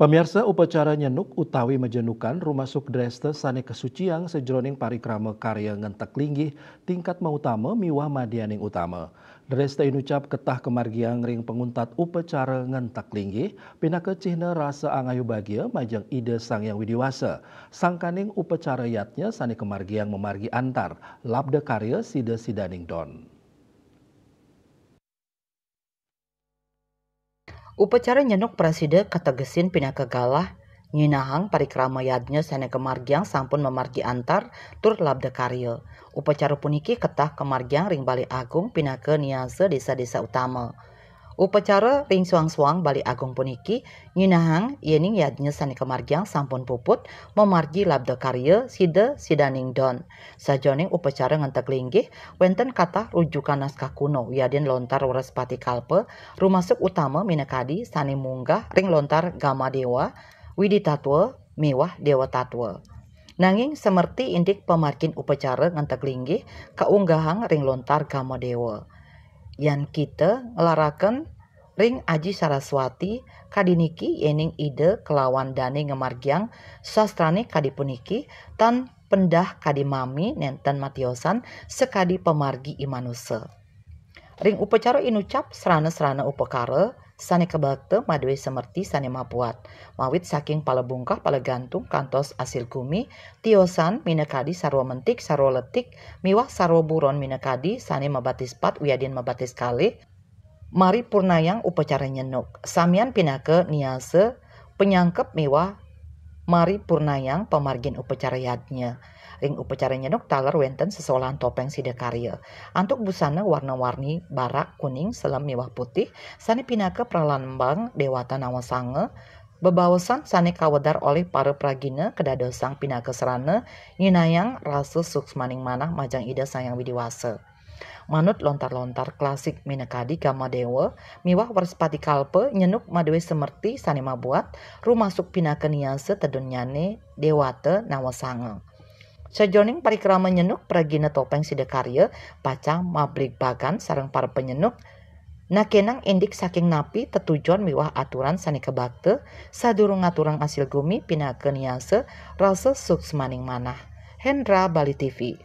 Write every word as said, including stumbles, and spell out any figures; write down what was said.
Pamiarsa, upacara nyenuk utawi majenukan rumasuk dresta sane kasuciang sajroning parikrama karya ngentek linggih tingkat mautama miwah madyaning utama. Dresta inucap ketah kamargiang ring panguntat upacara ngentek linggih pinaka cihna rasa angayu bagia majeng Ida Sang Hyang Widi Wasa. Sangkaning upacara yadnya sane kamargiang mamargi antar, labda karya sida-sidaning don. Upacara nyenuk prasida kategesin pinaka galah, nyinahang parikrama yadnya sane kamargiang sampun mamargi antar tur labda karya. Upacara puniki ketah kamargiang ring Balai Agung pinaka niasa desa-desa utama. Upacara ring suang-suang Balai Agung puniki nyinahang yening yadnya sane kamargiang sampun puput mamargi labda karya sida sidaning don. Sajoning upacara ngentek linggih, wenten katah rujukan naskah kuno wiadin lontar Wrespati Kalpa, rumasuk utama minakadi sane munggah ring lontar Gama Dewa, Widi Tatwa, miwah Dewa Tatwa. Nanging semerti indik pamargin upacara ngentek linggih kaunggahang ring lontar Gama Dewa. Yan kita nglaraken ring Aji Saraswati, kadi niki yening Ida kelawan dane ngamargiang sastrane kadi puniki, tan pendah kadi mami nenten matiosan sakadi pamargi i manusa. Ring upacara inucap srana-srana upakara sane kabakta madue semerti sane mabuat, mawit saking pala bungkah pala gantung kantos asil gumi, tiosan minakadi sarwa mentik, sarwa letik, miwah sarwa buron minakadi sane mabatis pat wiadin mabatis kalih, mari purnayang upacara nyenuk. Samian pinaka niasa panyangkep miwah mari purnayang pamargin upacara yadnya. Ring upacara nyenuk taler wenten sesolahan topeng sidakarya. Antuk busana warna-warni barak, kuning, selem miwah putih, sane pinaka pralambang dewata Nawasanga, bebaosan sane kawedar olih para pragina kadadosang pinaka sarana nyinahang rasa suksmaning manah majeng Ida Sang Hyang Widi Wasa. Manut lontar-lontar klasik minakadi Gama Dewa miwah Wrespati Kalpa nyenuk madue semerti sane mabuat, rumasuk pinaka niasa tedunnyane dewata Nawasanga. Sajoning parikrama nyenuk pragina topeng sidakarya pacang mabligbagan sareng para panyenuk, nakenang indik saking napi tetujon miwah aturan sane kabakta sadurung ngaturang asil gumi pinaka niasa rasa suksmaning manah. Hendra, Bali T V.